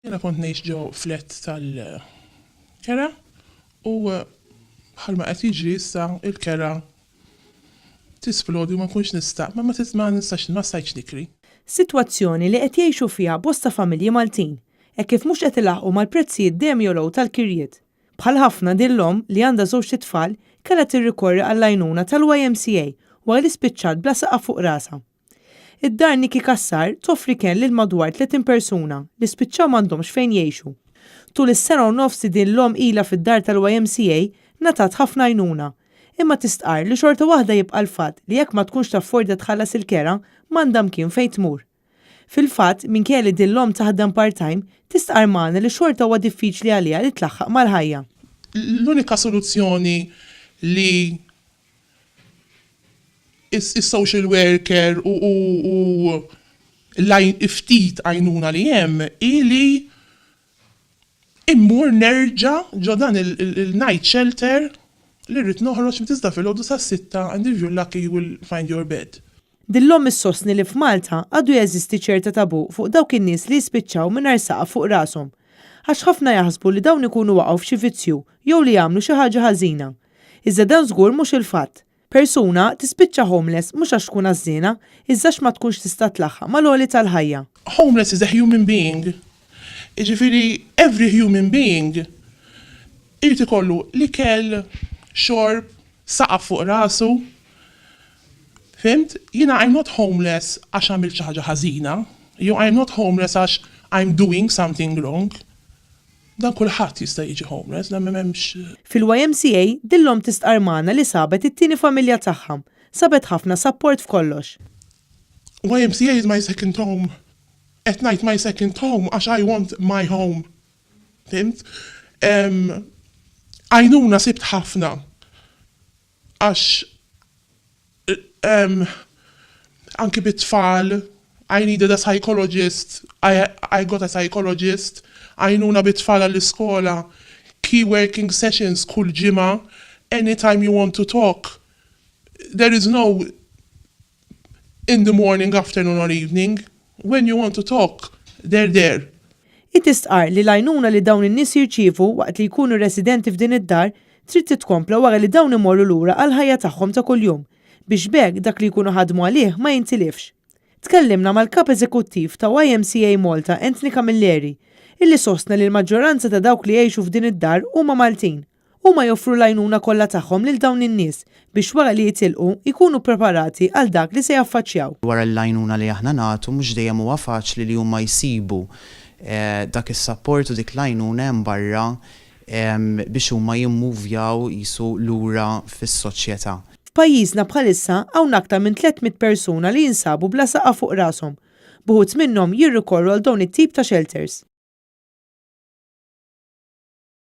Jiena kont ngħix ġo flat tal-kera u bħalma qed jiġri issa il-kera tisplodi u ma nkunx nista' ma ma nistax ma stajtx nikri. Sitwazzjoni li qed jgħixu fiha bosta familji Maltin, hekk kif mhux qed ilaħħqu mal-prezzijiet dejjem jogħlew tal-kirjiet. Bħal ħafna, din l-omm, li għandha żewġt itfal, kellha tirrikorri għall-għajnuna tal-YMCA wara li spiċċat bla saqaf fuq rasha. Id-dar Nikki Cassar toffri kenn lil madwar 30 persuna li spiċċaw m'għandhomx fejn jgħixu. Tul is-sena u nofs li din l-omm ilha fid-dar tal-YMCA ngħatat ħafna għajnuna. Imma tistqarr li xorta waħda jibqa' l-fatt li jekk ma tkunx taffordja tħallas il-kera, m'għandha mkien fejn tmur. Fil-fatt, minkejja li din l-omm taħdem part-time, tistqarr magħna li xorta huwa diffiċli għaliha li tlaħħaq mal-ħajja. L-unika soluzzjoni li is-social worker u l-ftit għajnuna li hemm hi li immur nerġa' ġo dan il-night shelter li rrid noħroġ mit-tisgħa filgħodu sas-sitta and if you're lucky you will find your bed. Din l-omm issostni li f'Malta għadu jeżisti ċerta tabù fuq dawk in-nies li jispiċċaw mingħajr saqaf fuq rashom. Għax ħafna jaħsbu li dawn ikunu waqgħu f'xi vizzju jew li għamlu xi ħaġa ħażina. Iżda dan żgur mhux il-fatt. Persuna tispiċċa homeless mhux għax tkun għażżiena, iżda għax ma tkunx tista' tlaħħaq mal-għoli tal-ħajja. Homeless is a human being. Jiġifieri every human being irid ikollu l-ikel, xorb, saqaf fuq rasu. Fhimt? Jiena I'm not homeless għax għamilt xi ħaġa ħażina, jew I'm not homeless għax I'm doing something wrong. Dan kulħadd jista' jiġi homeless, dan m'hemmx. Fil-YMCA, din l-omm tistqarr magħna li sabet it-tieni familja tagħha. Sabet ħafna sapport f'kollox. YMCA is my second home. Qed ngħid my second home għax I want my home. Fhimt? Għajnuna sibt ħafna għax anki bit-tfal, I needed a psychologist, I, I got a psychologist, għajnuna bit-tfal għall-iskola, key working sessions kull ġimgħa, anytime you want to talk, there is no in the morning, afternoon or evening, when you want to talk, they're there. Hi tistqarr li l-għajnuna li dawn in-nies jirċievu waqt li jkunu residenti f'din id-dar trid titkompla wara li dawn imorru lura għall-ħajja tagħhom ta' kuljum, biex b'hekk dak li jkunu ħadmu għalih ma jintilifx. Tkellimna mal-Kap Eżekuttiv ta' YMCA Malta Anthony Camilleri, illi sostna li l-maġġoranza ta' dawk li jgħixu f'din id-dar huma Maltin. Huma joffru l-għajnuna kollha tagħhom lil dawn in-nies biex wara li jitilqu jkunu ppreparati għal dak li se jaffaċċjaw. Wara l-għajnuna li aħna nagħtu mhux dejjem huwa faċli li huma jsibu dak is-sapport u dik l-għajnuna hemm barra biex huma jimmuvjaw qisu lura fis-soċjetà. F'pajjiżna bħalissa hawn aktar minn 300 persuna li jinsabu bla saqaf fuq rashom, b'uħud minnhom jirrikorru għal dawn it-tip ta' shelters.